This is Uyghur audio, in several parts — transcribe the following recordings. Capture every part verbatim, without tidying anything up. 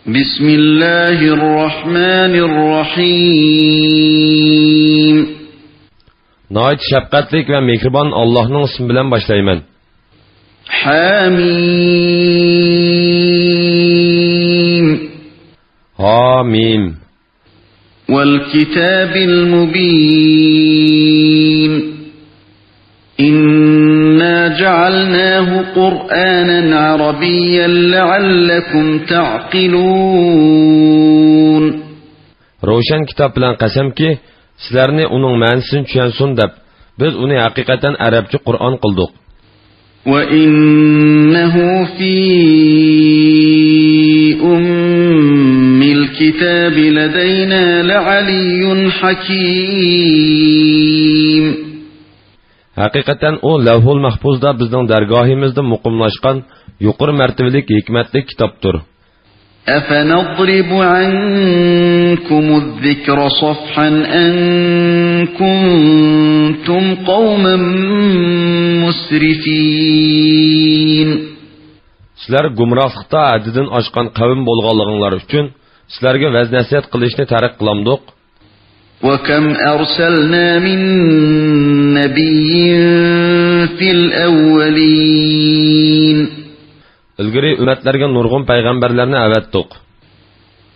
بسم الله الرحمن الرحيم. ناھايىتى شەپقەتلىك ۋە مېھرىبان ئاللاھنىڭ ئىسمى بىلەن باشلايمەن. حميم. ھامىم. والكتاب المبين. إنا جعلناه قرآنا عربيا لعلكم تعقلون. روشەن كىتاب بىلەن قەسەمكى، سىلەرنى ئۇنىڭ مەنىسىنى چۈشەنسۇن دەپ، بىز ئۇنى ھەقىقەتەن ئەرەبچە قۇرئان قىلدۇق. وإنه في أم الكتاب لدينا لعلي حكيم. ھەقىقەتەن ئۇ لەۋھۇل مەھپۇزدا بىزنىڭ دەرگاھىمىزدا مۇقىملاشقان يۇقىرى مەرتىۋىلىك ھېكمەتلىك كىتابتۇر. أفنضرب عنكم الذكر صفحا أن كنتم قوما مسرفين. سىلەر گۇمراھلىقتا ھەددىدىن ئاشقان قەۋم بولغانلىقىڭلار ئۈچۈن سىلەرگە ۋەز-نەسىھەت قىلىشنى تەرك قىلامدۇق؟ وكم أرسلنا من نبي في الأولين. ئىلگىرى ئۈممەتلەرگە نۇرغۇن پەيغەمبەرلەرنى ئەۋەتتۇق.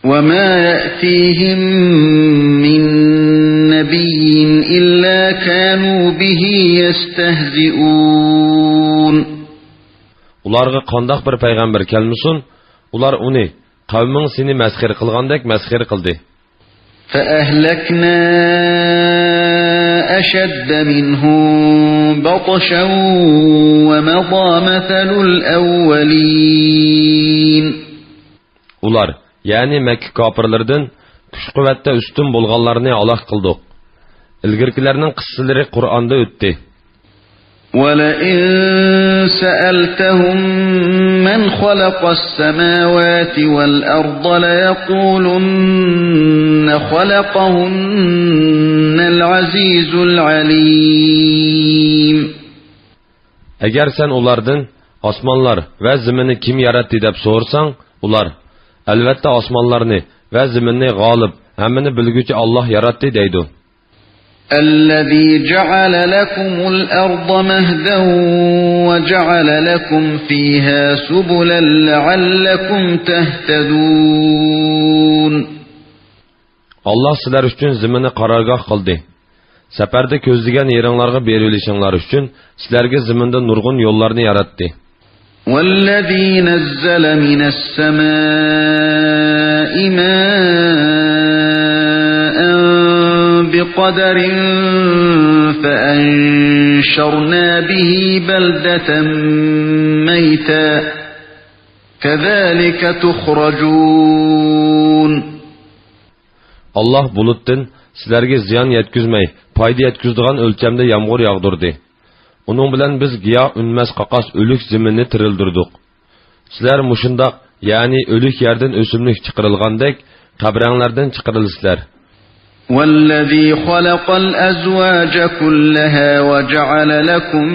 وما يأتيهم من نبي إلا كانوا به يستهزئون. ئۇلارغا قانداق بىر پەيغەمبەر كەلمىسۇن، ئۇلار ئۇنى قەۋمىڭ سېنى مەسخىرە قىلغاندەك مەسخىرە قىلدى. فأهلكنا أشد منهم بطشا ومضى مثل الأولين. ئۇلار، يەنى مەككە كاپىرلىرىدىن كۈچ-قۇۋۋەتتە ئۈستۈن بولغانلارنى ھالاك قىلدۇق. ئىلگىرىكىلەرنىڭ قىسسىلىرى قۇرئاندا ئۆتتى. ولئن سألتهم من خلق السماوات والأرض ليقولن خلقهن العزيز العليم. ئەگەر سەن ئۇلاردىن، ئاسمانلار ۋە زېمىننى كىم ياراتتى دەپ سورىساڭ، ئۇلار، ئەلۋەتتە ئاسمانلارنى ۋە زېمىننى غالىب، ھەممىنى بىلگۈچى ئاللاھ ياراتتى دەيدۇ. الذي جعل لكم الأرض مهدا وجعل لكم فيها سبلا لعلكم تهتدون. ئاللاھ سىلەر ئۈچۈن زېمىننى قارارگاھ قىلدى. سەپەردە كۆزلىگەن يېرىڭلارغا بېرىۋېلىشىڭلار ئۈچۈن سىلەرگە زېمىندا نۇرغۇن يوللارنى ياراتتى. والذي نزل من السماء ماء بقدر فأنشرنا به بلدة ميتا كذلك تخرجون. ئاللاھ بۇلۇتتىن سىلەرگە زىيان يەتكۈزمەي، پايدا يەتكۈزىدىغان ئۆلچەمدە يامغۇر ياغدۇردى. ئۇنىڭ بىلەن بىز گىياھ ئۈنمەس قاقاس ئۆلۈك زېمىننى تىرىلدۈردۇق. سىلەر مۇشۇنداق، يەنى ئۆلۈك يەردىن ئۆسۈملۈك چىقىرىلغاندەك، قەبرەڭلەردىن چىقىرىلىسىلەر. والذي خلق الأزواج كلها وجعل لكم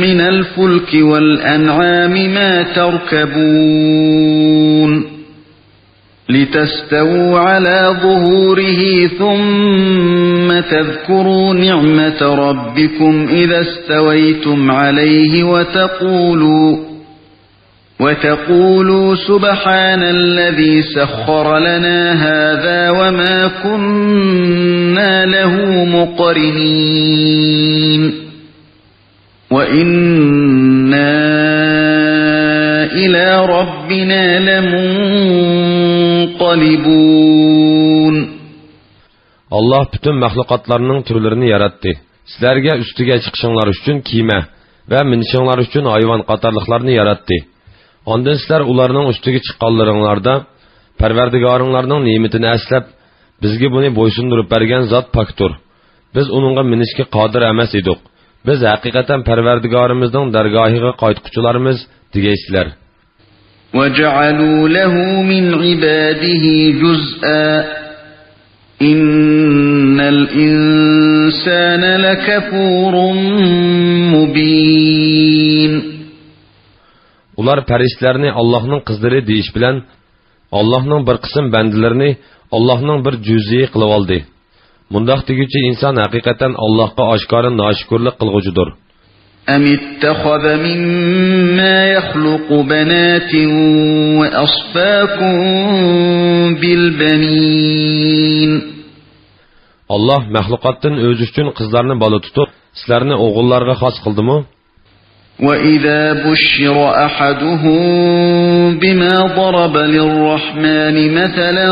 من الفلك والأنعام ما تركبون. لتستووا على ظهوره ثم تذكروا نعمة ربكم إذا استويتم عليه وتقولوا، وتقولوا سبحان الذي سخر لنا هذا وما كنا له مقرنين. وإنا إلى ربنا لمنقلبون. ئاللاھ پۈتۈن مەخلۇقاتلارنىڭ تۈرلىرىنى ياراتتى. سىلەرگە ئۈستىگە چىقىشىڭلار ئۈچۈن كېمە ۋە مىنىشىڭلار ئۈچۈن ھايۋان قاتارلىقلارنى ياراتتى. ئاندىن سىلەر ئۇلارنىڭ ئۈستىگە چىققانلىرىڭلاردا، پەرۋەردىگارىڭلارنىڭ نېمىتىنى ئەسلەپ، بىزگە بۇنى بويسۇندۇرۇپ بەرگەن زات پاكتۇر. بىز ئۇنىڭغا مىنىشكە قادىر ئەمەس ئىدۇق. بىز ھەقىقەتەن پەرۋەردىگارىمىزنىڭ دەرگاھىغا قايتقۇچىلارمىز، دېگەيسىلەر. وجعلوا له من عباده جزءا إن الإنسان لكفور مبين. ئۇلار پەرىشتىلەرنى ئاللاھنىڭ قىزلىرى دېيىش بىلەن، ئاللاھنىڭ بىر قىسىم بەندىلىرىنى ئاللاھنىڭ بىر جۈزئى قىلىۋالدى. مۇنداق دېگۈچى ئىنسان ھەقىقەتەن ئاللاھقا ئاشكارا ناشۈكۈرلۈك قىلغۇچىدۇر. أم اتخذ مما يخلق بنات وأصفاكم بالبنين. ئاللاھ مەخلۇقاتتىن ئۆزى ئۈچۈن قىزلارنى بالا تۇتۇپ، سىلەرنى ئوغۇللارغا خاس قىلدىمۇ؟ وإذا بشر أحدهم بما ضرب للرحمن مثلا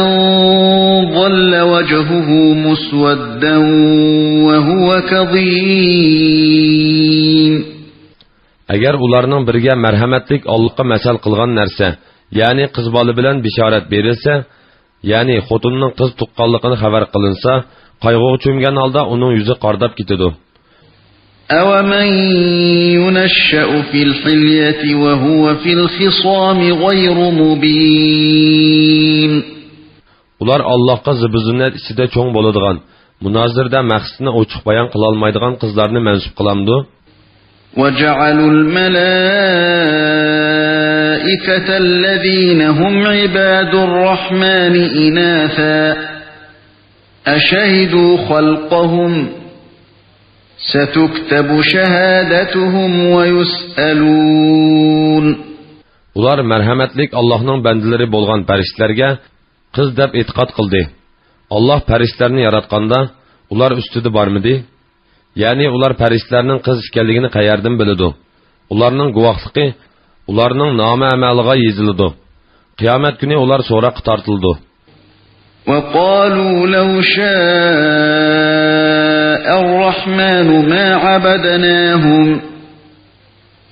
ظل وجهه مسودا وهو كظيم. ئەگەر ئۇلارنىڭ بىرىگە مەرھەمەتلىك ئاللاھقا مەسەل قىلغان نەرسە، يەنى قىز بالا بىلەن بېشارەت بېرىلسە، يەنى خوتۇنىنىڭ قىز تۇغقانلىقىنى خەۋەر قىلىنسا، قايغۇغا چۆمگەن ھالدا ئۇنىڭ يۈزى قارىداپ كېتىدۇ. أَوَمَنْ يُنَشَّأُ فِي الْحِلْيَةِ وَهُوَ فِي الْخِصَامِ غَيْرُ مُبِينٍ. ئۇلار ئاللاھقا زىبۇ-زىننەت ئىچىدە چوڭ بولىدىغان، مۇنازىرىدە مەقسىتىنى ئوچۇق بايان قىلالمايدىغان قىزلارنى مەنسۇپ قىلامدۇ؟ وَجَعَلُوا الْمَلَائِكَةَ الَّذِينَ هُمْ عِبَادُ الرَّحْمَنِ إِنَاثًا أَشَهِدُوا خَلْقَهُمْ سَتُكْتَبُ شَهَادَتُهُمْ وَيُسْأَلُونَ. ئۇلار مەرھەمەتلىك ئاللاھنىڭ بەندىلىرى بولغان پەرىشتىلەرگە قىز دەپ ئېتىقاد قىلدى. ئاللاھ پەرىشتىلەرنى ياراتقاندا ئۇلار ئۈستىدە بارمىدى؟ يەنى ئۇلار پەرىشتىلەرنىڭ قىز ئىكەنلىكىنى قەيەردىن بىلىدۇ؟ ئۇلارنىڭ گۇۋاھلىقى ئۇلارنىڭ نامە-ئەمەلىغا يېزىلىدۇ. قىيامەت كۈنى ئۇلار سوراققا تارتىلىدۇ. وَقَالُوا لَوْ شَاءَ الرَّحْمَنُ مَا عَبَدْنَاهُمْ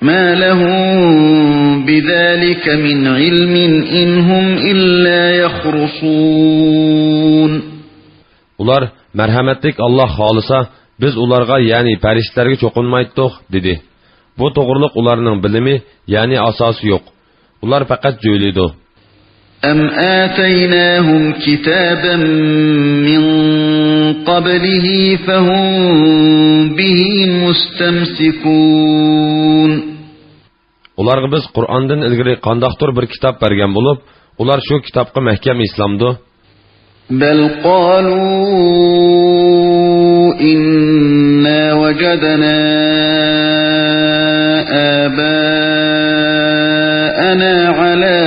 مَا لَهُم بِذَلِكَ مِنْ عِلْمٍ إِنْ هُمْ إِلَّا يَخْرُصُونَ. ئۇلار، مەرھەمەتلىك ئاللاھ خالىسا، بىز ئۇلارغا، يەنى پەرىشتىلەرگە چوقۇنمايتتۇق، دېدى. بۇ توغرىلىق ئۇلارنىڭ بىلىمى، يەنى ئاساسى يوق. ئۇلار پەقەت جۆيلىيدۇ. أَمْ آتَيْنَاهُمْ كِتَابًا مِّن قَبْلِهِ فَهُم بِهِ مُسْتَمْسِكُونَ. ئۇلارغا بىز قۇرئاندىن ئىلگىرى قانداقتۇر بىر كىتاب بەرگەن بولۇپ، ئۇلار شۇ كىتابقا مەھكەم ئېسىلامدۇ؟ بَلْ قَالُوا إِنَّا وَجَدْنَا آبَاءَنَا عَلَىٰ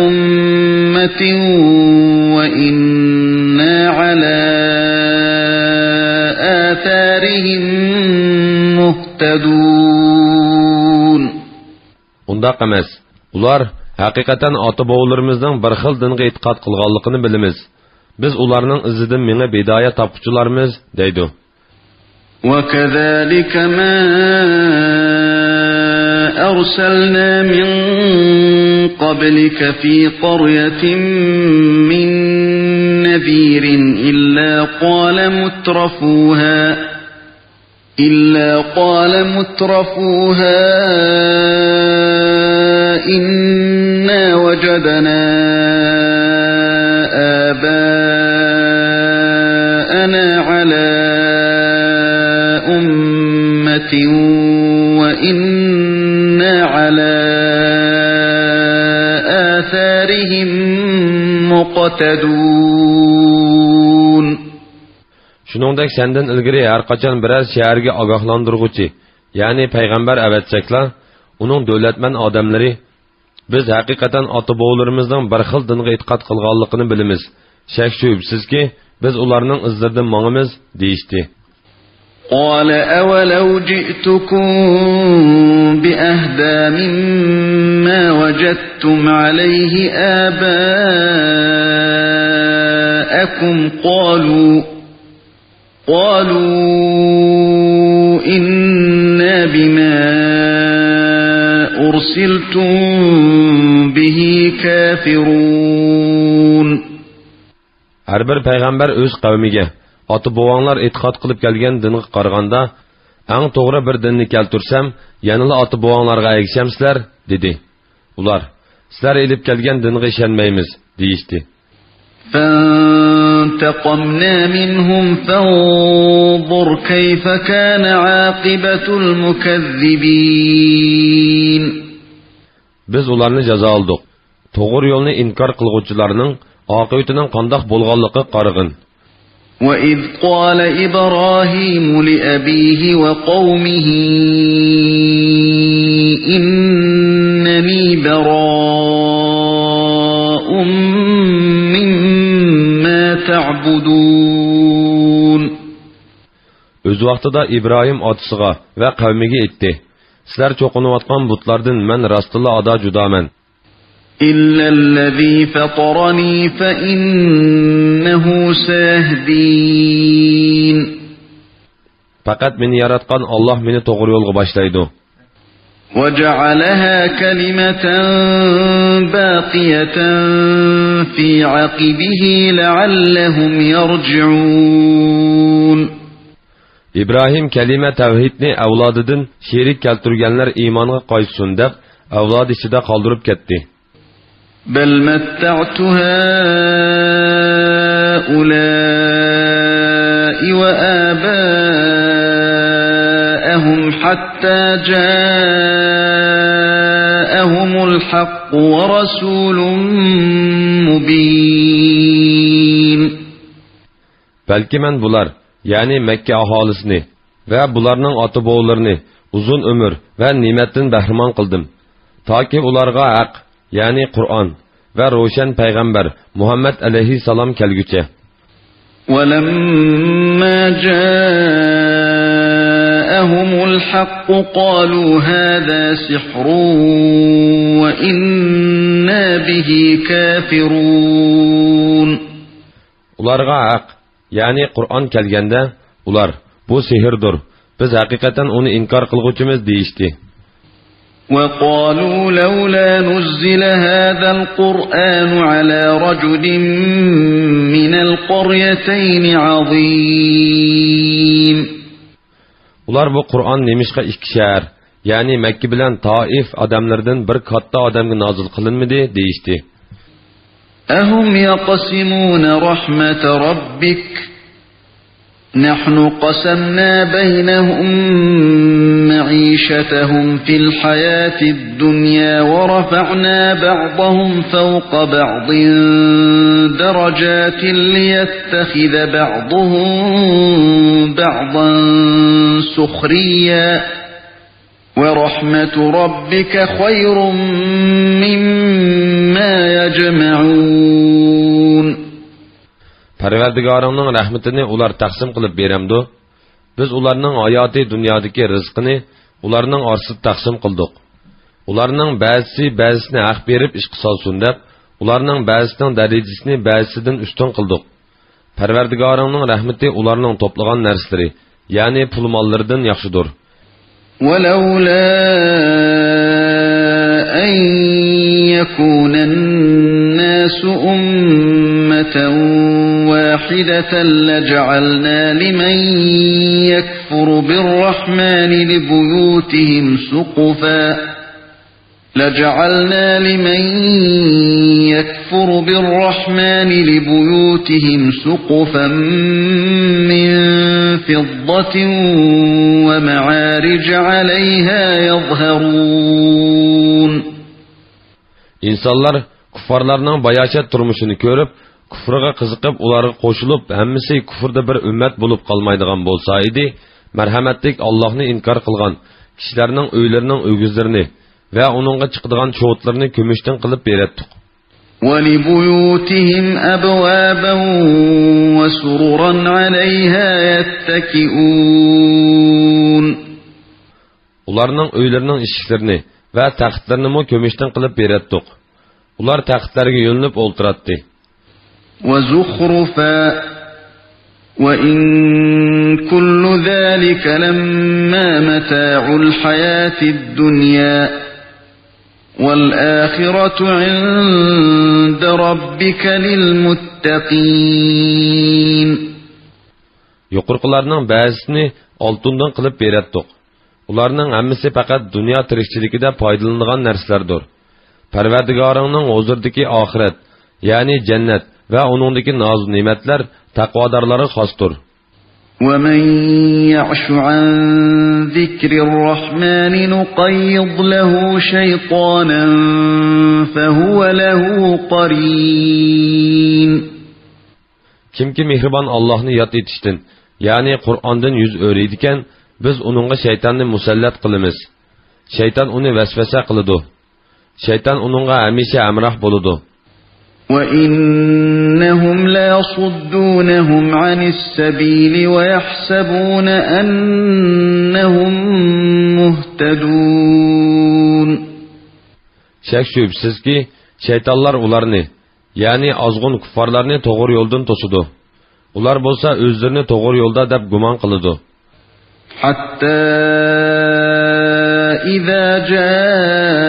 أُمَّةٍ وَإِنَّا عَلَىٰ آثَارِهِم مُّهْتَدُونَ. ئۇنداق ئەمەس. ئۇلار، ھەقىقەتەن ئاتا-بوۋىلىرىمىزنىڭ بىر خىل دىنغا ئېتىقاد قىلغانلىقىنى بىلىمىز. بىز ئۇلارنىڭ ئىزىدىن مېڭىپ ھىدايەت تاپقۇچىلارمىز، دەيدۇ. وَكَذَٰلِكَ مَا أَرْسَلْنَا مِن قَبْلِكَ فِي قَرْيَةٍ مِّن نَّذِيرٍ إِلَّا قَالَ مُتْرَفُوهَا إِلَّا قَالَ مُتْرَفُوهَا إِنَّا وَجَدْنَا آبَاءَنَا عَلَىٰ أُمَّةٍ وَإِنَّا عَلَىٰ آثَارِهِم مُّقْتَدُونَ. شۇنىڭدەك سەندىن ئىلگىرى ھەرقاچان بىرەر شەھەرگە ئاگاھلاندۇرغۇچى، يەنى پەيغەمبەر ئەۋەتسەكلا، ئۇنىڭ دۆلەتمەن ئادەملىرى، بىز ھەقىقەتەن ئاتا-بوۋىلىرىمىزنىڭ بىر خىل دىنغا ئېتىقاد قىلغانلىقىنى بىلىمىز. شەك-شۈبھىسىزكى، بىز ئۇلارنىڭ ئىزلىرىدىن ماڭىمىز، دېيىشتى. قَالَ أَوَلَوْ جِئْتُكُم بِأَهْدَىٰ مِمَّا وَجَدتُّمْ عَلَيْهِ آبَاءَكُمْ قَالُوا قَالُوا إِنَّا بِمَا أُرْسِلْتُم بِهِ كَافِرُونَ. ھەر بىر پەيغەمبەر ئۆز قەۋمىگە، ئاتا-بوۋاڭلار ئېتىقاد قىلىپ كەلگەن دىنغا قارىغاندا، ئەڭ توغرا بىر دىننى كەلتۈرسەم، يەنىلا ئاتا-بوۋاڭلارغا ئەگىشەمسىلەر؟ دېدى. ئۇلار، سىلەر ئېلىپ كەلگەن دىنغا ئىشەنمەيمىز، دېيىشتى. فَانْتَقَمْنَا مِنْهُمْ فَانظُرْ كَيْفَ كَانَ عَاقِبَةُ الْمُكَذِّبِينَ. بىز ئۇلارنى جازالىدۇق. توغرا يولنى ئىنكار قىلغۇچىلارنىڭ ئاقىۋىتىنىڭ قانداق بولغانلىقىغا قارىغىن. وَإِذْ قَالَ إِبْرَاهِيمُ لِأَبِيهِ وَقَوْمِهِ إِنَّنِي بَرَاءٌ مِّمَّا تَعْبُدُونَ. ئۆز ۋاقتىدا ئىبراھىم ئاتىسىغا ۋە قەۋمىگە ئېيتتى: سىلەر چوقۇنۇۋاتقان بۇتلاردىن مەن راستتىنلا ئادا جۇدامەن. إِلَّا الَّذِي فَطَرَنِي فَإِنَّهُ سَيَهْدِينِ. پەقەت مېنى ياراتقان ئاللاھ مېنى توغرا يولغا باشلايدۇ. وَجَعَلَهَا كَلِمَةً بَاقِيَةً فِي عَقِبِهِ لَعَلَّهُمْ يَرْجِعُونَ. ئىبراھىم كەلىمە تەۋھىدنى ئەۋلادىدىن شېرىك كەلتۈرگەنلەر ئىمانغا قايتسۇن دەپ، ئەۋلادى ئىچىدە قالدۇرۇپ كەتتى. بَلْ مَتَّعْتُ هَٰؤُلَاءِ وَآبَاءَهُمْ حَتَّىٰ جَاءَهُمُ الْحَقُّ وَرَسُولٌ مُّبِينٌ. بەلكى مەن بۇلار، يەنى مەككە ئاھالىسىنى ۋە بۇلارنىڭ ئاتا-بوۋىلىرىنى ئۇزۇن ئۆمۈر ۋە نېمەتتىن بەھرىمەن قىلدىم، تاكى ئۇلارغا ھەق، يەنى قۇرئان ۋە روشەن پەيغەمبەر مۇھەممەد ئەلەيھىسسالام كەلگۈچە. وَلَمَّا جَاءَهُمُ الْحَقُّ قَالُوا هَٰذَا سِحْرٌ وَإِنَّا بِهِ كَافِرُونَ. ئۇلارغا ھەق، يەنى قۇرئان كەلگەندە، ئۇلار: بۇ سېھىردۇر، بىز ھەقىقەتەن ئۇنى ئىنكار قىلغۇچىمىز، دېيىشتى. وَقَالُوا لَوْلَا نُزِّلَ هَٰذَا الْقُرْآنُ عَلَىٰ رَجُلٍ مِّنَ الْقَرْيَتَيْنِ عَظِيمٍ. ئۇلار: بۇ قۇرئان نېمىشقا ئىككى شەھەر، يەنى مەككە بىلەن تائىف ئادەملىرىدىن بىر كاتتا ئادەمگە نازىل قىلىنمىدى؟ دېيىشتى. أَهُمْ يَقْسِمُونَ رَحْمَتَ رَبِّكَ؟ نَحْنُ قَسَمْنَا بَيْنَهُم مَّعِيشَتَهُمْ فِي الْحَيَاةِ الدُّنْيَا وَرَفَعْنَا بَعْضَهُمْ فَوْقَ بَعْضٍ دَرَجَاتٍ لِّيَتَّخِذَ بَعْضُهُم بَعْضًا سُخْرِيًّا، وَرَحْمَتُ رَبِّكَ خَيْرٌ مِّمَّا يَجْمَعُونَ. پەرۋەردىگارىڭنىڭ رەھمىتىنى ئۇلار تەقسىم قىلىپ بېرەمدۇ؟ بىز ئۇلارنىڭ ھاياتىي دۇنيادىكى رىزقىنى ئۇلارنىڭ ئارىسىدا تەقسىم قىلدۇق. ئۇلارنىڭ بەزىسى بەزىسىنى ھەق بېرىپ ئىشقا سالسۇن دەپ، ئۇلارنىڭ بەزىسىنىڭ دەرىجىسىنى بەزىسىدىن ئۈستۈن قىلدۇق. پەرۋەردىگارىڭنىڭ رەھمىتى ئۇلارنىڭ توپلىغان نەرسىلىرى، يەنى پۇل-ماللىرىدىن ياخشىدۇر. وَلَوْلَا أَن يَكُونَ النَّاسُ أُمَّةً وَاحِدَةً لَّجَعَلْنَا لِمَن يَكْفُرُ بِالرَّحْمَٰنِ لِبُيُوتِهِمْ سُقُفًا لَجَعَلْنَا لِمَن يَكْفُرُ بِالرَّحْمَٰنِ لِبُيُوتِهِمْ سُقُفًا مِّن فِضَّةٍ وَمَعَارِجَ عَلَيْهَا يَظْهَرُونَ. ئىنسانلار كۇففارلارنىڭ باياشات تۇرمۇشىنى كۆرۈپ، كۇفرىغا قىزىقىپ، ئۇلارغا قوشۇلۇپ، ھەممىسى كۇفردا بىر ئۈممەت بولۇپ قالمايدىغان بولسا ئىدى، مەرھەمەتلىك ئاللاھنى ئىنكار قىلغان كىشىلەرنىڭ ئۆيلىرىنىڭ ئۆگزىلىرىنى ۋە ئۇنىڭغا چىقىدىغان چوتلىرىنى كۈمۈشتىن قىلىپ بېرەتتۇق. وَلِبُيُوتِهِمْ أَبْوَابًا وَسُرُرًا عَلَيْهَا يَتَّكِئُونَ. ئۇلارنىڭ ئۆيلىرىنىڭ ئىشىكلىرىنى ۋە تەختلىرىنىمۇ كۈمۈشتىن قىلىپ بېرەتتۇق. ئۇلار تەختلەرگە يۆلىنىپ ئولتۇراتتى. وَزُخْرُفًا، وَإِن كُلُّ ذَٰلِكَ لَمَّا مَتَاعُ الْحَيَاةِ الدُّنْيَا، وَالْآخِرَةُ عِندَ رَبِّكَ لِلْمُتَّقِينَ. يۇقىرىقىلارنىڭ بەزىسىنى ئالتۇندىن قىلىپ بېرەتتۇق. ئۇلارنىڭ ھەممىسى پەقەت دۇنيا تىرىكچىلىكىدە پايدىلىنىدىغان نەرسىلەردۇر. پەرۋەردىگارىڭنىڭ ھۇزۇرىدىكى ئاخىرەت، يەنى جەننەت ۋە ئۇنىڭدىكى نازۇ نېمەتلەر تەقۋادارلارغا خاستۇر. وَمَن يَعْشُ عَن ذِكْرِ الرَّحْمَٰنِ نُقَيِّضْ لَهُ شَيْطَانًا فَهُوَ لَهُ قرين. كىمكى مېھرىبان ئاللاھنى ياد ئېتىشتىن، يەنى قۇرئاندىن يۈز ئۆرۈيدىكەن، بىز ئۇنىڭغا شەيتاننى مۇسەللەت قىلىمىز. شەيتان ئۇنى ۋەسۋەسە قىلىدۇ. شەيتان ئۇنىڭغا ھەمىشە ھەمراھ بولىدۇ. وإنهم ليصدونهم عن السبيل ويحسبون أنهم مهتدون. شەك-شۈبھىسىزكى، شەيتانلار ئۇلارنى، يەنى ئازغۇن كۇففارلارنى توغرا يولدىن توسىدۇ. ئۇلار بولسا ئۆزلىرىنى توغرا يولدا دەپ گۇمان قىلىدۇ. حتى إذا جاءنا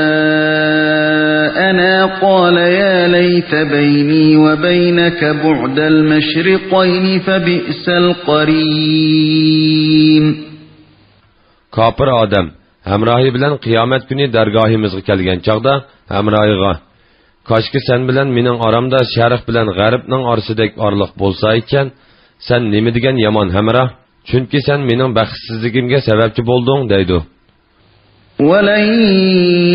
قال يا ليت بيني وبينك بعد المشرقين فبئس القرين. كاپىر ئادەم ھەمراھى بىلەن قىيامەت كۈنى دەرگاھىمىزغا كەلگەن چاغدا ھەمراھىغا، كاشكى سەن بىلەن مېنىڭ ئارامدا شەرق بىلەن غەربنىڭ ئارىسىدەك ئارىلىق بولسا ئىكەن، سەن نېمە دېگەن يامان ھەمراھ، چۈنكى سەن مېنىڭ بەختسىزلىكىمگە سەۋەبچى بولدۇڭ، دەيدۇ. ولن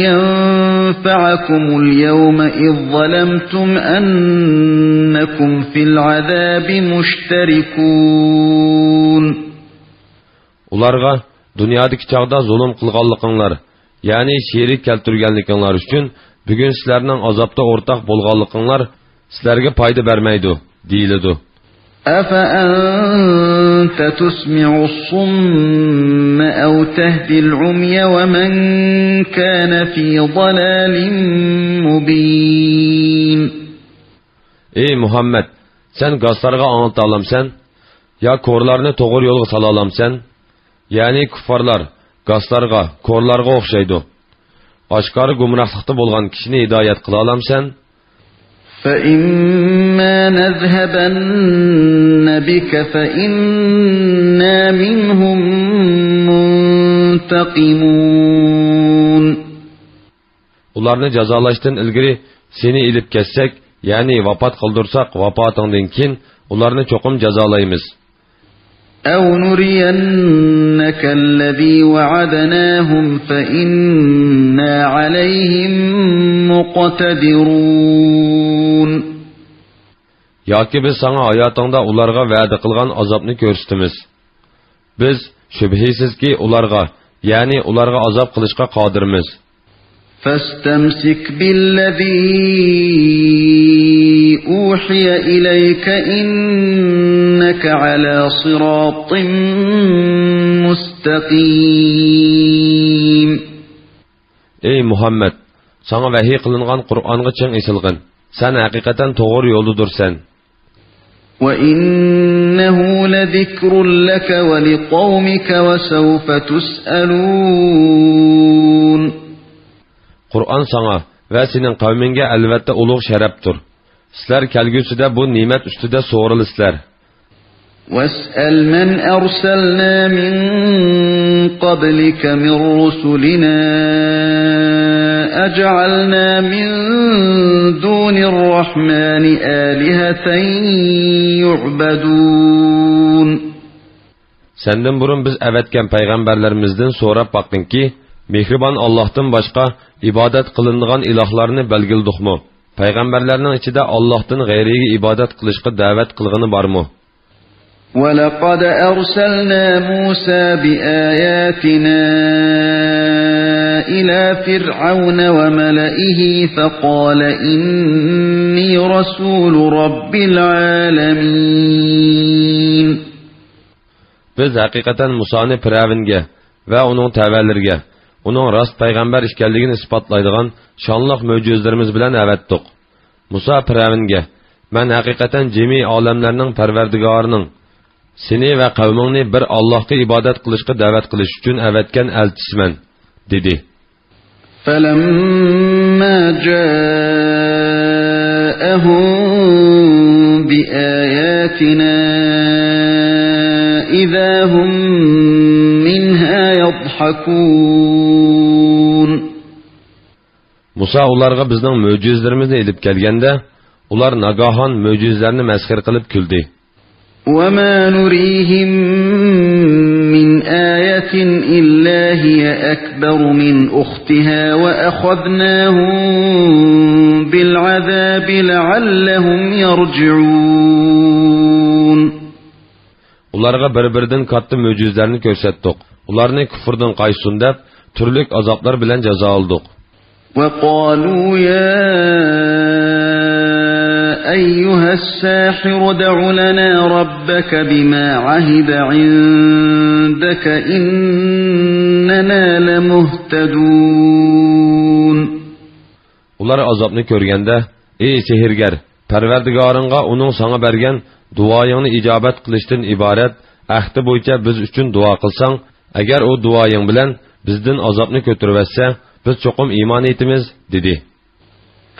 ينفعكم اليوم إذ ظلمتم أنكم في العذاب مشتركون. ئۇلارغا دۇنيادىكى چاغدا زۇلۇم قىلغانلىقىڭلار، يەنى شېرىك كەلتۈرگەنلىكىڭلار ئۈچۈن بۈگۈن سىلەرنىڭ ئازابتا ئورتاق بولغانلىقىڭلار سىلەرگە پايدا بەرمەيدۇ، دېيىلىدۇ. أفأنت تسمع الصم أو تهدي العمي ومن كان في ضلال مبين. ئەي مۇھەممەد، سەن گاسلارغا ئاڭلىتالامسەن؟ يا كورلارنى توغرا يولغا سالالامسەن؟ يەنى كۇففارلار گاسلارغا، كورلارغا ئوخشايدۇ. ئاشكارا گۇمراھلىقتا بولغان كىشىنى ھىدايەت قىلالامسەن؟ فإما نذهبن بك فإنا منهم منتقمون. ئۇلارنى جازالاشتىن ئىلگىرى سېنى ئېلىپ كەتسەك، يەنى ۋاپات قىلدۇرساق، ۋاپاتىڭدىن كېيىن ئۇلارنى چوقۇم جازالايمىز. أو نرينك الذي وعدناهم فإنا عليهم مقتدرون. ياكى بىز ساڭا ھاياتىڭدا ئۇلارغا ۋەدە قىلغان ئازابنى كۆرسىتىمىز. بىز، شۈبھىسىزكى، ئۇلارغا، يەنى ئۇلارغا ئازاب قىلىشقا قادىرمىز. فاستمسك بالذي أوحي إليك إنك على صراط مستقيم. ئەي مۇھەممەد، ساڭا ۋەھىي قىلىنغان قۇرئانغا چىڭ ئېسىلغىن. سەن ھەقىقەتەن توغرا يولدىدۇرسەن. وإنه لذكر لك ولقومك وسوف تسألون. قۇرئان ساڭا ۋە سېنىڭ قەۋمىڭگە ئەلۋەتتە ئۇلۇغ شەرەپتۇر. سىلەر كەلگۈسىدە بۇ نېمەت ئۈستىدە سورىلىسىلەر. واسأل من أرسلنا من قبلك من رسلنا أجعلنا من دون الرحمن آلهة يعبدون. سەندىن بۇرۇن بىز ئەۋەتكەن پەيغەمبەرلىرىمىزدىن سوراپ باققىنكى، مېھرىبان ئاللاھتىن باشقا ئىبادەت قىلىنىدىغان ئىلاھلارنى بەلگىلىدۇقمۇ؟ پەيغەمبەرلەرنىڭ ئىچىدە ئاللاھتىن غەيرىگە ئىبادەت قىلىشقا دەۋەت قىلغىنى بارمۇ؟ ولقد أرسلنا موسى بآياتنا إلى فرعون وملئه فقال إني رسول رب العالمين. بىز ھەقىقەتەن مۇسانى پىرئەۋنگە ۋە ئۇنىڭ تەۋەلىرىگە ئۇنىڭ راست پەيغەمبەر ئىكەنلىكىنى ئىسپاتلايدىغان شانلىق مۆجىزىلىرىمىز بىلەن ئەۋەتتۇق. مۇسا پىرئەۋنگە، مەن ھەقىقەتەن جىمى ئالەملەرنىڭ پەرۋەردىگارىنىڭ سېنى ۋە قەۋمىڭنى بىر ئاللاھقا ئىبادەت قىلىشقا دەۋەت قىلىش ئۈچۈن ئەۋەتكەن ئەلچىسىمەن، دېدى. فلما جاءهم بآياتنا إذا هم منها يضحكون. مۇسا ئۇلارغا بىزنىڭ مۆجىزىلىرىمىزنى ئېلىپ كەلگەندە، ئۇلار ناگاھان مۆجىزىلەرنى مەسخىرە قىلىپ كۈلدى. وما نريهم من آية إلا هي أكبر من أختها وأخذناهم بالعذاب لعلهم يرجعون. ئۇلارغا بىر-بىرىدىن كاتتا مۆجىزىلەرنى كۆرسەتتۇق. ئۇلارنى كۇفرىدىن قايتسۇن دەپ، تۈرلۈك ئازابلار بىلەن جازالىدۇق. وقالوا يا أيها الساحر ادع لنا ربك بما عهد عندك إننا لمهتدون. ئۇلار ئازابنى كۆرگەندە، ئى سېھىرگەر، پەرۋەردىگارىڭغا ئۇنىڭ ساڭا بەرگەن دۇئايىڭنى ئىجابەت قىلىشتىن ئىبارەت ئەھدى بويىچە بىز ئۈچۈن دۇئا قىلساڭ، ئەگەر ئۇ دۇئايىڭ بىلەن بىزدىن ئازابنى كۆتۈرۈۋەتسە، بىز چوقۇم ئىمان ئېيتىمىز، دېدى.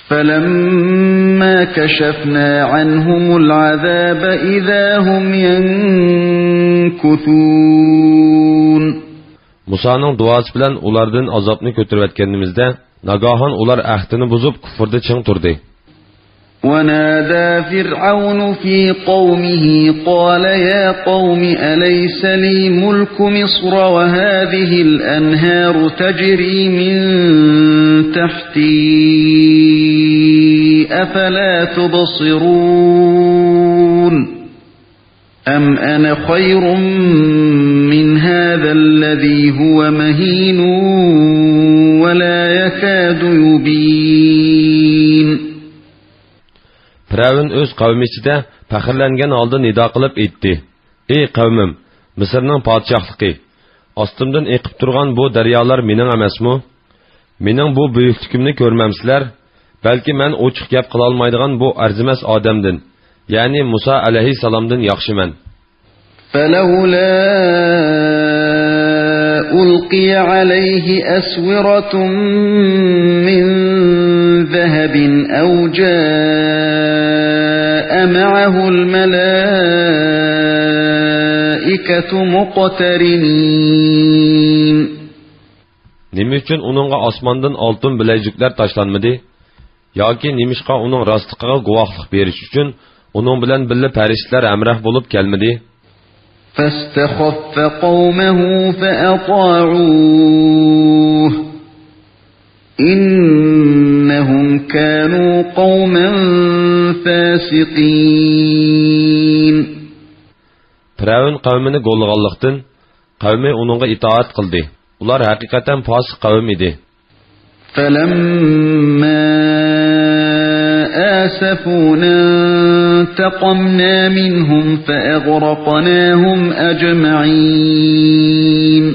فلما كشفنا عنهم العذاب إذا هم ينكثون. مۇسانىڭ دۇئاسى بىلەن ئۇلاردىن ئازابنى كۆتۈرۈۋەتكىنىمىزدە، ناگاھان ئۇلار ئەھدىنى بۇزۇپ، كۇفرىدا چىڭ تۇردى. ونادى فرعون في قومه قال يا قوم أليس لي ملك مصر وهذه الأنهار تجري من تحتي أفلا تبصرون. أم أنا خير من هذا الذي هو مهين ولا يكاد يبين. پىرئەۋن ئۆز قەۋمى ئىچىدە پەخىرلەنگەن ھالدا نىدا قىلىپ ئېيتتى: ئى قەۋمىم، مىسىرنىڭ پادىشاھلىقى، ئاستىمدىن ئېقىپ تۇرغان بۇ دەريالار مېنىڭ ئەمەسمۇ؟ مېنىڭ بۇ بۈيۈكلۈكۈمنى كۆرمەمسىلەر؟ بەلكى مەن ئوچۇق گەپ قىلالمايدىغان بۇ ئەرزىمەس ئادەمدىن، يەنى مۇسا ئەلەيھىسسالامدىن ياخشىمەن. فلولا ألقي عليه أسورة من ذهب أو جاء معه الملائكة مقترنين. نېمە ئۈچۈن ئۇنىڭغا ئاسماندىن ئالتۇن بىلەيزۈكلەر تاشلانمىدى؟ ياكى نېمىشقا ئۇنىڭ راستلىقىغا گۇۋاھلىق بېرىش ئۈچۈن ئۇنىڭ بىلەن بىللە پەرىشتىلەر ھەمراھ بولۇپ كەلمىدى؟ فاستخف قومه فأطاعوه إنهم كانوا قوما فاسقين. پىرئەۋن قەۋمىنى گوللىغانلىقتىن، قەۋمى ئۇنىڭغا ئىتائەت قىلدى. ئۇلار ھەقىقەتەن پاسىق قەۋم ئىدى. فلما آسفونا انتقمنا منهم فأغرقناهم أجمعين.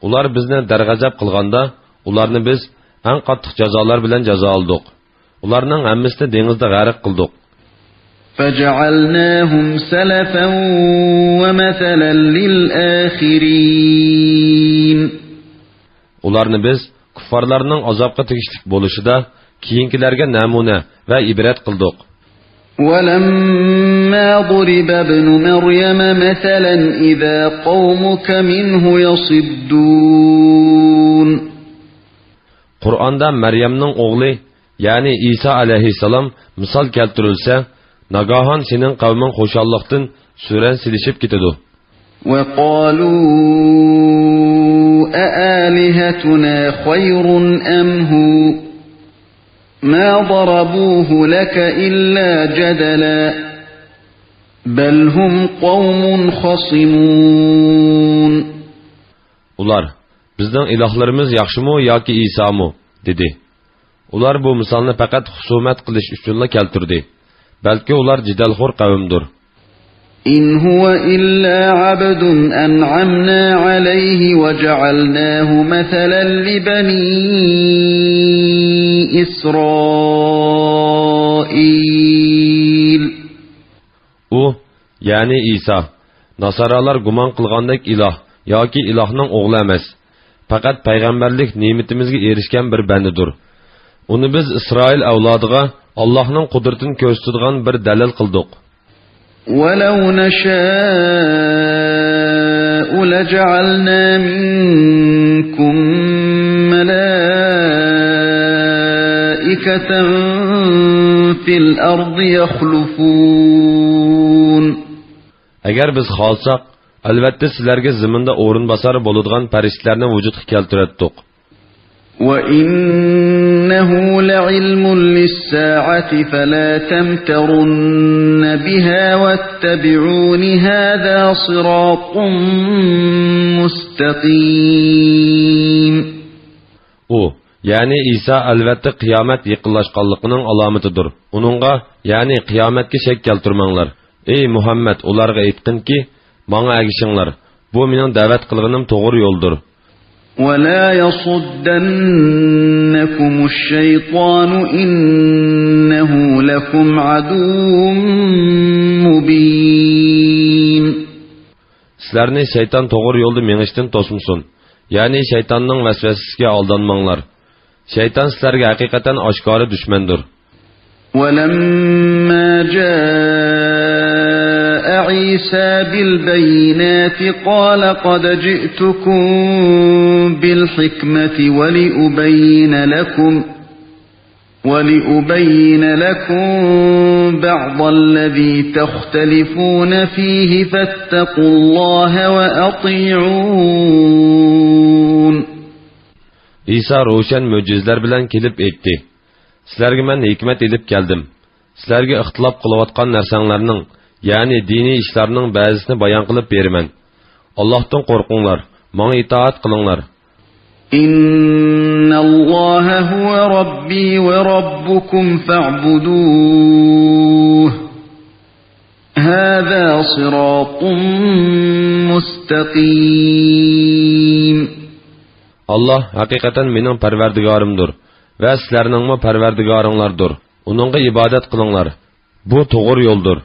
ئۇلار بىزنى دەرغەزەپ قىلغاندا، ئۇلارنى بىز ئەڭ قاتتىق جازالار بىلەن جازالىدۇق. ئۇلارنىڭ ھەممىسىنى دېڭىزدا غەرق قىلدۇق. فجعلناهم سلفا ومثلا للآخرين. ئۇلارنى بىز كۇففارلارنىڭ ئازابقا تېگىشلىك بولۇشىدا كېيىنكىلەرگە نەمۇنە ۋە ئىبرەت قىلدۇق. ولما ضرب ابن مريم مثلا إذا قومك منه يصدون. قۇرئاندا مەريەمنىڭ ئوغلى، يەنى ئىسا ئەلەيھىسسالام مىسال كەلتۈرۈلسە، ناگاھان سېنىڭ قەۋمىڭ خۇشاللىقتىن سۈرەن سېلىشىپ كېتىدۇ. وقالوا أآلهتنا خير أم هو ما ضربوه لك إلا جدلا بل هم قوم خصمون. ئۇلار، بىزنىڭ ئىلاھلىرىمىز ياخشىمۇ ياكى ئىسامۇ؟ دېدى. ئۇلار بۇ مىسالنى پەقەت خۇسۇمەت قىلىش ئۈچۈنلا كەلتۈردى. بەلكى ئۇلار جېدەلخور قەۋمدۇر. إن هو إلا عبد أنعمنا عليه وجعلناه مثلا لبني إسرائيل. ئۇ، يەنى ئىسا، ناسارالار گۇمان قىلغاندەك ئىلاھ ياكى ئىلاھنىڭ ئوغلى ئەمەس، پەقەت پەيغەمبەرلىك نېمىتىمىزگە ئېرىشكەن بىر بەندىدۇر. ئۇنى بىز ئىسرائىل ئەۋلادىغا ئاللاھنىڭ قۇدرىتىنى كۆرسىتىدىغان بىر دەلىل قىلدۇق. ولو نشاء لجعلنا منكم ملائكة في الأرض يخلفون. ئەگەر بىز خالىساق، ئەلۋەتتە سىلەرگە زېمىندا ئورۇنباسار بولىدىغان پەرىشتىلەرنى ۋۇجۇدقا كەلتۈرەتتۇق. وَإِنَّهُ لَعِلْمٌ لِلسَّاعَةِ فَلَا تَمْتَرُنَّ بِهَا وَاتَّبِعُونِ هَذَا صِرَاطٌ مُسْتَقِيمٌ. ئۇ، يەنى ئىسا ئەلۋەتتە قىيامەت يېقىنلاشقانلىقىنىڭ ئالامىتىدۇر. ئۇنىڭغا، يەنى قىيامەتكە شەك كەلتۈرمەڭلار. ئەي مۇھەممەد، ئۇلارغا ئېيتقىنكى، ماڭا ئەگىشىڭلار. بۇ مېنىڭ دەۋەت قىلغىنىم توغرا يولدۇر. وَلَا يَصُدَّنَّكُمُ الشَّيْطَانُ إِنَّهُ لَكُمْ عَدُوٌّ مُّبِينٌ. سىلەرنى شەيتان توغرا يولدا مېڭىشتىن توسمىسۇن. يەنى شەيتاننىڭ ۋەسۋەسىسىگە ئالدانماڭلار. شەيتان سىلەرگە ھەقىقەتەن ئاشكارا دۈشمەندۇر. وَلَمَّا جَاءَ عِيسَىٰ بِالْبَيِّنَاتِ قَالَ قَدْ جِئْتُكُم بِالْحِكْمَةِ وَلِأُبَيِّنَ لَكُمْ وَلِأُبَيِّنَ لَكُم بَعْضَ الَّذِي تَخْتَلِفُونَ فِيهِ فَاتَّقُوا اللَّهَ وَأَطِيعُونِ. ئىسا روشەن مۆجىزىلەر بىلەن كېلىپ ئېيتتى: سىلەرگە مەن ھېكمەت ئېلىپ كەلدىم. سىلەرگە ئىختىلاپ قىلىۋاتقان نەرسەڭلارنىڭ، يەنى دىنىي ئىشلارنىڭ بەزىسىنى بايان قىلىپ بېرىمەن. ئاللاھتىن قورقۇڭلار، ماڭا ئىتائەت قىلىڭلار. إِنَّ اللَّهَ هُوَ رَبِّي وَرَبُّكُمْ فَاعْبُدُوهُ، هَذَا صِرَاطٌ مُسْتَقِيمٌ. ئاللاھ ھەقىقەتەن مېنىڭ پەرۋەردىگارىمدۇر ۋە سىلەرنىڭمۇ پەرۋەردىگارىڭلاردۇر. ئۇنىڭغا ئىبادەت قىلىڭلار. بۇ توغرا يولدۇر.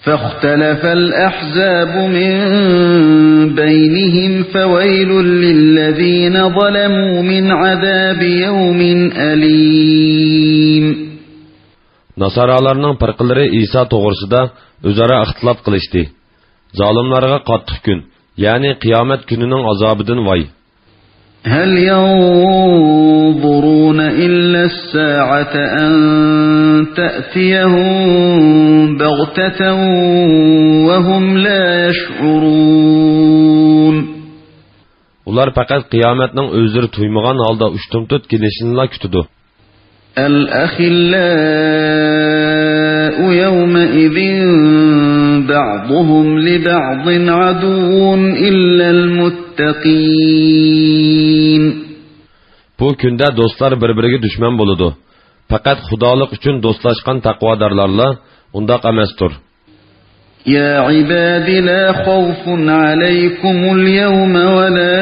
فَاخْتَلَفَ الْأَحْزَابُ مِن بَيْنِهِمْ فَوَيْلٌ لِّلَّذِينَ ظَلَمُوا مِنْ عَذَابِ يَوْمٍ أَلِيمٍ. ناسارالارنىڭ پىرقىلىرى ئىسا توغرىسىدا ئۆزئارا ئىختىلاپ قىلىشتى. زالىملارغا قاتتىق كۈن، يەنى قىيامەت كۈنىنىڭ ئازابىدىن ۋاي! هَلْ يَنظُرُونَ إِلَّا السَّاعَةَ أَن تَأْتِيَهُم بَغْتَةً وَهُمْ لَا يَشْعُرُونَ. ئۇلار پەقەت قىيامەتنىڭ ئۆزلىرى تۇيمىغان ھالدا ئۇشتۇمتۇت كېلىشىنىلا كۈتىدۇ. الْأَخِلَّاءُ يَوْمَئِذٍ بَعْضُهُمْ لِبَعْضٍ عَدُوٌّ إِلَّا الْمُتَّقِينَ. بۇ كۈندە دوستلار بىر-بىرىگە دۈشمەن بولىدۇ. پەقەت خۇدالىق ئۈچۈن دوستلاشقان تەقۋادارلارلا ئۇنداق ئەمەستۇر. يَا عِبَادِ لَا خَوْفٌ عَلَيْكُمُ الْيَوْمَ وَلَا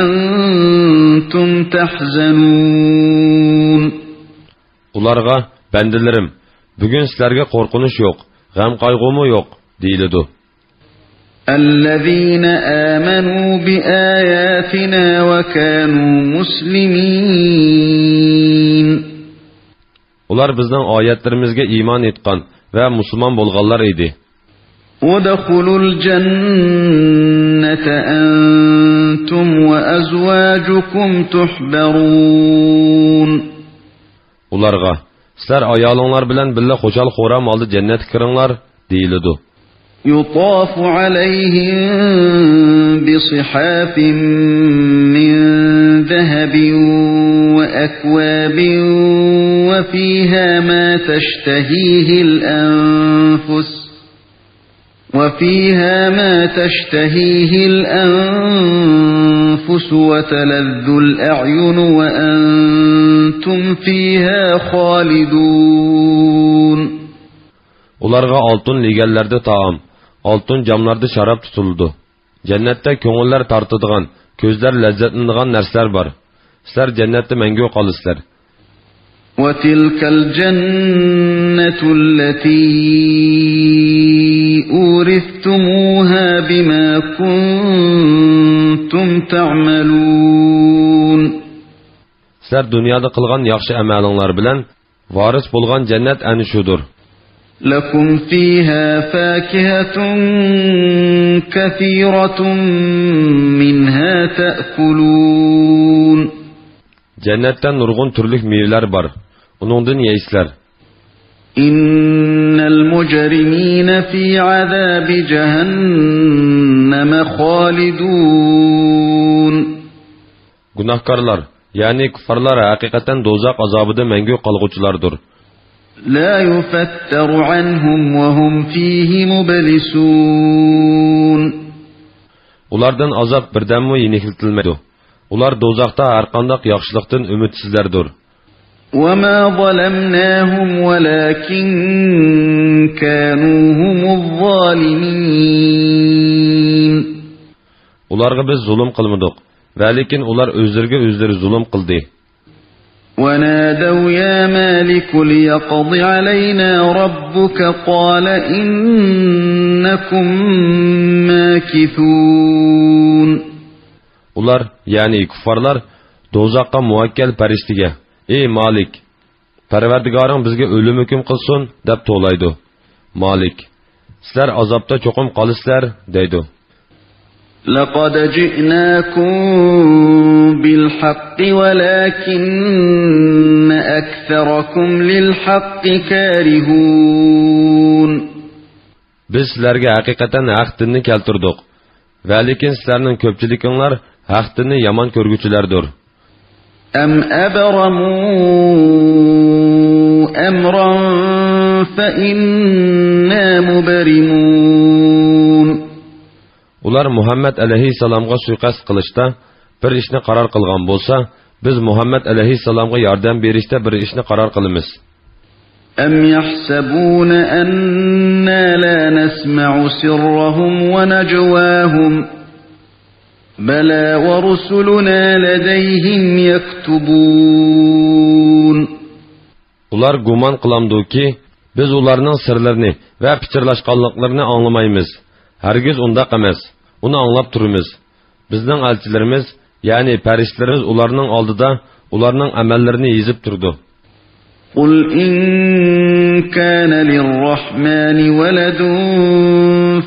أَنتُمْ تَحْزَنُونَ. ئۇلارغا، بەندىلىرىم، بۈگۈن سىلەرگە قورقۇنچ يوق، غەم-قايغۇمۇ يوق، دېيىلىدۇ. الَّذِينَ آمَنُوا بِآيَاتِنَا وَكَانُوا مُسْلِمِينَ. ئۇلار بىزنىڭ ئايەتلىرىمىزگە ئىمان ئېيتقان ۋە مۇسۇلمان بولغانلار ئىدى. ادْخُلُوا الْجَنَّةَ أَنتُمْ وَأَزْوَاجُكُمْ تُحْبَرُونَ. ئۇلارغا، سىلەر ئايالىڭلار بىلەن بىللە خۇشال-خۇرام ھالدا جەننەتكە كىرىڭلار، دېيىلىدۇ. يُطَافُ عَلَيْهِم بِصِحَافٍ مِّن ذَهَبٍ وَأَكْوَابٍ وَفِيهَا مَا تَشْتَهِيهِ الْأَنفُسُ وَفِيهَا مَا تَشْتَهِيهِ الْأَنفُسُ وَتَلَذُّ الْأَعْيُنُ وَأَنتُمْ فِيهَا خَالِدُونَ. ئۇلارغا ئالتۇن لېگەنلەردە تائام، ئالتۇن جاملاردا شاراب تۇتۇلىدۇ. جەننەتتە كۆڭۈللەر تارتىدىغان، كۆزلەر لەززەتلىنىدىغان نەرسىلەر بار. سىلەر جەننەتتە مەڭگۈ قالىسىلەر. وَتِلْكَ الْجَنَّةُ الَّتِي أُورِثْتُمُوهَا بِمَا كُنتُمْ تَعْمَلُونَ. سىلەر دۇنيادا قىلغان ياخشى ئەمەلىڭلار بىلەن ۋارىس بولغان جەننەت ئەنە شۇدۇر. لَكُمْ فِيهَا فَاكِهَةٌ كَثِيرَةٌ مِنْهَا تَأْكُلُونَ. جەننەتتە نۇرغۇن تۈرلۈك مېۋىلەر بار، ئۇنىڭدىن يەيسىلەر. إن المجرمين في عذاب جهنم خالدون. گۇناھكارلار، يەنى كۇففارلار ھەقىقەتەن دوزاخ ئازابىدا مەڭگۈ قالغۇچىلاردۇر. لا يفتر عنهم وهم فيه مبلسون. ئۇلاردىن ئازاب بىردەممۇ يېنىكلىتىلمەيدۇ. ئۇلار دوزاختا ھەرقانداق ياخشىلىقتىن ئۈمىدسىزلەردۇر. وما ظلمناهم ولكن كانوا هم الظالمين. ئۇلارغا بىز زۇلۇم قىلمىدۇق، ۋەلىكىن ئۇلار ئۆزلىرىگە ئۆزلىرى زۇلۇم قىلدى. ونادوا يا مالك ليقض علينا ربك قال إنكم ماكثون. ئۇلار، يەنى كۇففارلار، دوزاخقا مۇۋەككەل پەرىشتىگە، ئى مالىك، پەرۋەردىگارىڭ بىزگە ئۆلۈم ھۆكۈم قىلسۇن، دەپ توۋلايدۇ. مالىك، سىلەر ئازابتا چوقۇم قالىسىلەر، دەيدۇ. لقد جئناكم بالحق ولكن أكثركم للحق كارهون. بىز سىلەرگە ھەقىقەتەن ھەق دىننى كەلتۈردۇق. ۋەلىكىن سىلەرنىڭ كۆپچىلىكىڭلار ھەق دىننى يامان كۆرگۈچىلەردۇر. أم أبرموا أمرا فإنا مبرمون. ئۇلار مۇھەممەد ئەلەيھىسسالامغا سۇيىقەست قىلىشتا بىر ئىشنى قارار قىلغان بولسا، بىز مۇھەممەد ئەلەيھىسسالامغا ياردەم بېرىشتە بىر ئىشنى قارار قىلىمىز. أم يحسبون أنا لا نسمع سرهم ونجواهم بلى ورسلنا لديهم يكتبون. ئۇلار گۇمان قىلامدۇكى، بىز ئۇلارنىڭ سىرلىرىنى ۋە پىچىرلاشقانلىقلىرىنى ئاڭلىمايمىز؟ ھەرگىز ئۇنداق ئەمەس. ئۇنى ئاڭلاپ تۇرىمىز. بىزنىڭ ئەلچىلىرىمىز، يەنى پەرىشتىلىرىمىز ئۇلارنىڭ ئالدىدا ئۇلارنىڭ ئەمەللىرىنى يېزىپ تۇرىدۇ. قل إن كان للرحمن ولد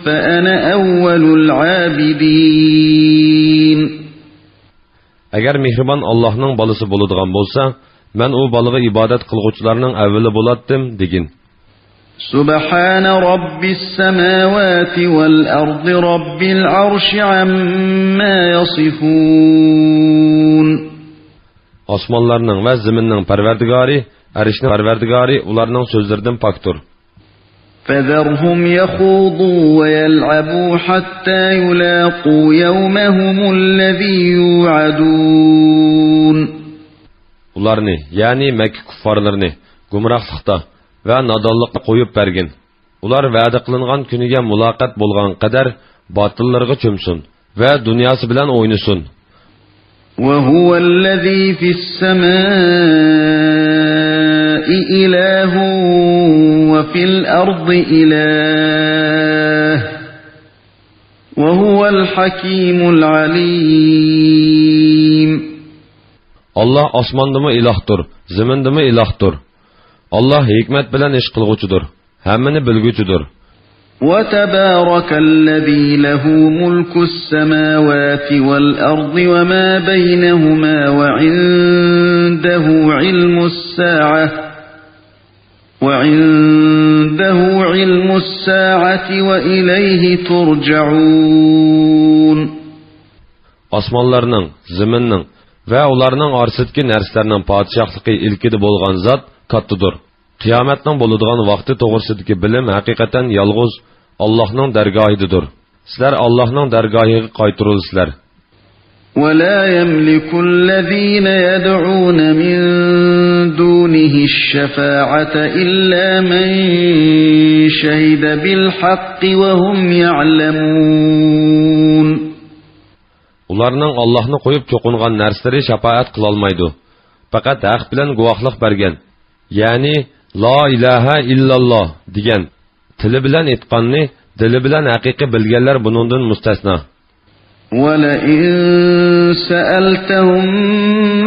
فأنا أول العابدين. ئەگەر مېھرىبان ئاللاھنىڭ بالىسى بولىدىغان بولسا، مەن ئۇ بالىغا ئىبادەت قىلغۇچىلارنىڭ ئەۋۋىلى بولاتتىم، دېگىن. سبحان رب السماوات والأرض رب العرش عما يصفون. ئاسمانلارنىڭ ۋە زېمىننىڭ پەرۋەردىگارى، ئەرشنىڭ پەرۋەردىگارى ئۇلارنىڭ سۆزلىرىدىن پاكتۇر. فذرهم يخوضوا ويلعبوا حتى يلاقوا يومهم الذي يوعدون. ئۇلارنى، يەنى مەككە كۇففارلىرىنى گۇمراھلىقتا ۋە نادانلىقتا قويۇپ بەرگىن. ئۇلار ۋەدە قىلىنغان كۈنىگە مۇلاقات بولغان قەدەر باتىللىرىغا چۆمسۇن ۋە دۇنياسى بىلەن ئوينىسۇن. وهو الذي في السماء إله وفي الأرض إله وهو الحكيم العليم. ئاللاھ ئاسماندىمۇ ئىلاھتۇر، زېمىندىمۇ ئىلاھتۇر. ئاللاھ ھېكمەت بىلەن ئىش قىلغۇچىدۇر، ھەممىنى بىلگۈچىدۇر. وتبارك الذي له ملك السماوات والأرض وما بينهما وعنده علم الساعة وعنده علم الساعة وإليه ترجعون. ئاسمانلارنىڭ، زېمىننىڭ ۋە ئۇلارنىڭ ئارىسىدىكى نەرسىلەرنىڭ پادىشاھلىقى ئىلكىدە بولغان زات كاتتىدۇر. قىيامەتنىڭ بولىدىغان ۋاقتى توغرىسىدىكى بىلىم ھەقىقەتەن يالغۇز ئاللاھنىڭ دەرگاھىدىدۇر. سىلەر ئاللاھنىڭ دەرگاھىغا قايتۇرۇلىسىلەر. ولا يملك الذين يدعون من دونه الشفاعة إلا من شهد بالحق وهم يعلمون. ئۇلارنىڭ ئاللاھنى قويۇپ چوقۇنغان نەرسىلىرى شاپائەت قىلالمايدۇ. پەقەت ھەق بىلەن گۇۋاھلىق بەرگەن، يەنى لا ئىلاھە ئىللاللا دېگەن، تىلى بىلەن ئېيتقاننى دىلى بىلەن ھەقىقىي بىلگەنلەر بۇنىڭدىن مۇستەسنا. ولئن سألتهم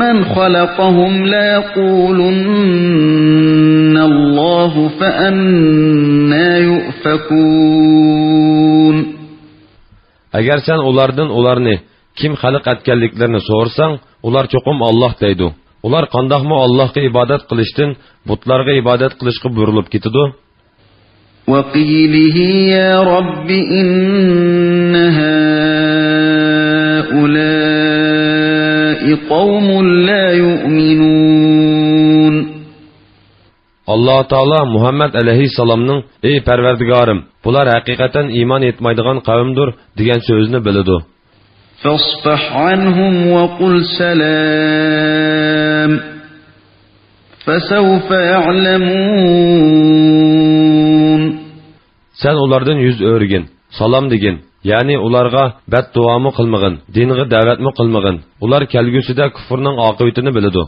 من خلقهم ليقولن الله فأنى يؤفكون. ئەگەر سەن ئۇلاردىن ئۇلارنى كىم خەلق ئەتكەنلىكلىرىنى سورىساڭ، ئۇلار چوقۇم ئاللاھ دەيدۇ. ئۇلار قانداقمۇ ئاللاھقا ئىبادەت قىلىشتىن بۇتلارغا ئىبادەت قىلىشقا بۇرۇلۇپ كېتىدۇ؟ وقيله يا رب إن هؤلاء قوم لا يؤمنون. ئاللاھ تائالا مۇھەممەد ئەلەيھىسسالامنىڭ، ئەي پەرۋەردىگارىم، بۇلار ھەقىقەتەن ئىمان ئېيتمايدىغان قەۋمدۇر، دېگەن سۆزىنى بىلىدۇ. فاصفح عنهم وقل سلام فسوف يعلمون. سەن ئۇلاردىن يۈز ئۆرۈگىن، سالام دېگىن، يەنى ئۇلارغا بەتدۇئامۇ قىلمىغىن، دىنغا دەۋەتمۇ قىلمىغىن. ئۇلار كەلگۈسىدە كۇفرنىڭ ئاقىۋىتىنى بىلىدۇ.